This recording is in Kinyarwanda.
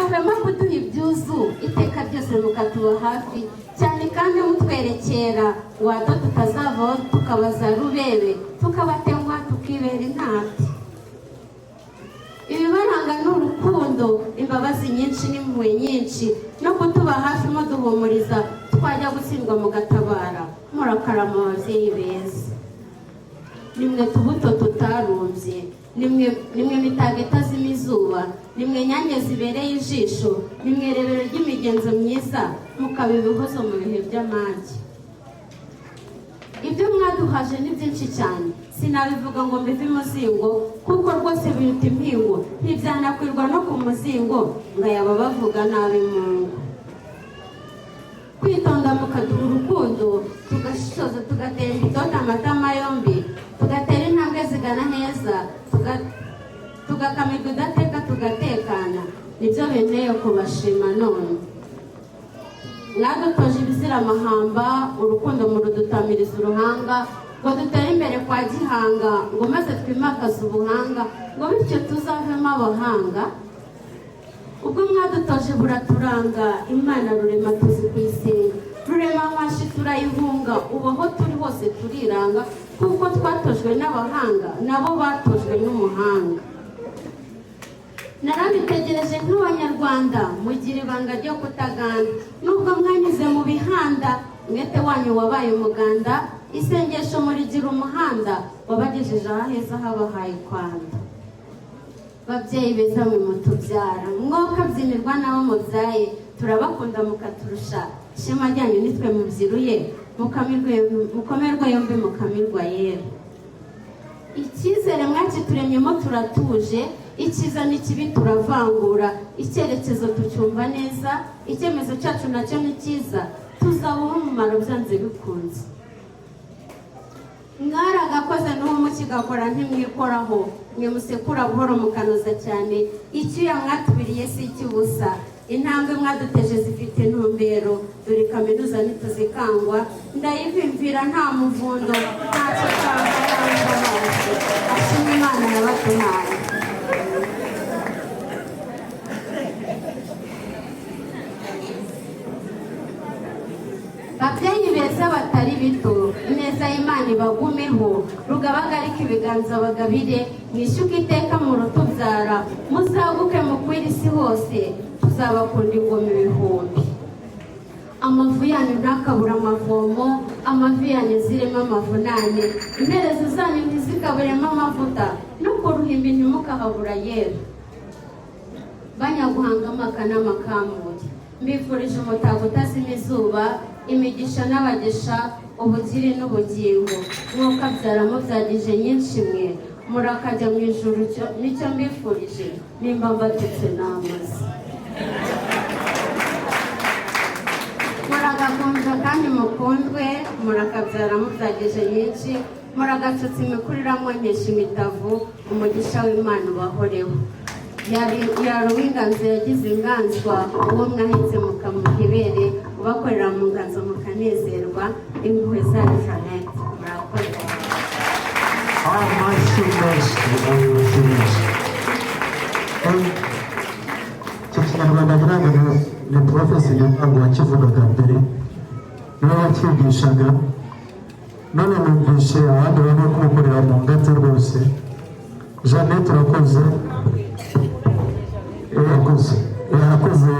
Ntimwahwema kuduha ibyuzu iteka ryose, mukatuba hafi cyane kandi mutwerekera wato tutazavaho tukabaza rubebe, tukabatenguha, tukibera intati. Ibibaranga ni urukundo, imbabazi nyinshi n'impuhwe nyinshi, no kutuba hafi muduhumuriza, twajya gutsindwa mugatabara. Murakarama ababyeyi beza. Nimwe tubuto tutarumbye, nimwe mitako itazima izuba, nimwe nyange zibereye ijisho, nimwe rebero ry'imigenzo myiza, mukaba ibihozo mu bihe by'amage. Ibyo mwaduhaje ni byinshi cyane, sinabivuga ngo mbive imuzingo, kuko rwose biruta impingo, ntibyanakwirwa no ku muzingo ngo yaba bavuga nabi mu ngo. Kwitonda mukaduha urukundo, tugashishoza, tugatera itoto amatama yombi, tugatera intambwe zigana heza, tugakamirwa udateka, tugatekana, nibyo binteye kubashima. None mwadutoje ibizira amahamba, urukundo murudutamiriza uruhanga, ngo dutere imbere kwa gihanga, ngo maze twimakaze ubuhanga, ngo bityo tuzavemo abahanga. Ubwo mwadutoje buraturanga. Imana Rurema tuzi kuyisenga, Rurema nwashi turayihunga. Ubu aho turi hose turiranga, kuko twatojwe n'abahanga, nabo batojwe n'umuhanga. Narabitegereje nk'Abanyarwanda, mugira ibanga ryo kutaganda. Nubwo mwanyuze mu bihanda, umwete wanyu wabaye umuganda, isengesho murigira umuhanda wabagejeje ahaheza habahaye kwanda. Babyeyi beza mwe mutubyara, mwokabyinirwa n'abo mubyaye, turabakunda mukaturusha ishema ryanyu, nitwe mubyiruye. Mukamirwe mukomerwe yombi, mukamirwa yera. Icyizere mwakituremyemo, turatuje, icyiza n'ikibi turavangura, icyerekezo tucyumva neza, icyemezo cyacu nacyo ni cyiza, tuzabaho umumaro byanze bikunze. Mwaragakoze, n'ubu mukigakora ntimwikoraho, mwe musekura buhoro mukanoza cyane. Icyuya mwatubiriye si icy'ubusa, intambwe mwaduteje zifite intumbero. Dore kaminuza ntituzikangwa, ndayivimvira nta muvundo, ntacyo cyangwa. Ashima Imana yabaduhaye. Babyeyi beza batari bito, ineza y'Imana ibagumeho, rugabagarike ibiganza bagabire, mwishyuke iteka mu rutubyara, muzaguke mukwire isi hose, tuzabakunda ingoma ibihumbi. Amavu yanyu ntakabure amavomo, amavi yanyu zirimo amavunane, imperezo zanyu ntizikaburemo amavuta, no ku ruhimbi ntimukahabura yera. Banyaguhanga amaka n'amakamuri, mbifurije umutako utazima izuba, imigisha n'abagisha, ubukire n'ubugingo. Mwuka byara mubyagije nyinshi mwe, murakajya mu ijuru, nicyo mbifurije. Nimba mbatutse n'amazi, muragakundwa kandi mukundwe, murakabyara mubyagije nyinshi, muragacutsa imikurira, mwonkesha imitavu. Umugisha w'Imana ubahoreho. Yari uw'inganzo yagize inganzwa, uwo mwahetse mukamuha ibere, ubakorera mu nganzo mukanezerwa. Impuhwe zanyu Jeannette, murakoze. Amashyi menshi, amashyi menshi. Icyo Kinyarwanda ngira ngo ni Porofesi Nyampanga wakivugaga mbere, niwe wakigishaga. None numvishe abandi barimo kumukorera mu ngata rwose. Jeannette, urakoze. Urakoze, urakoze.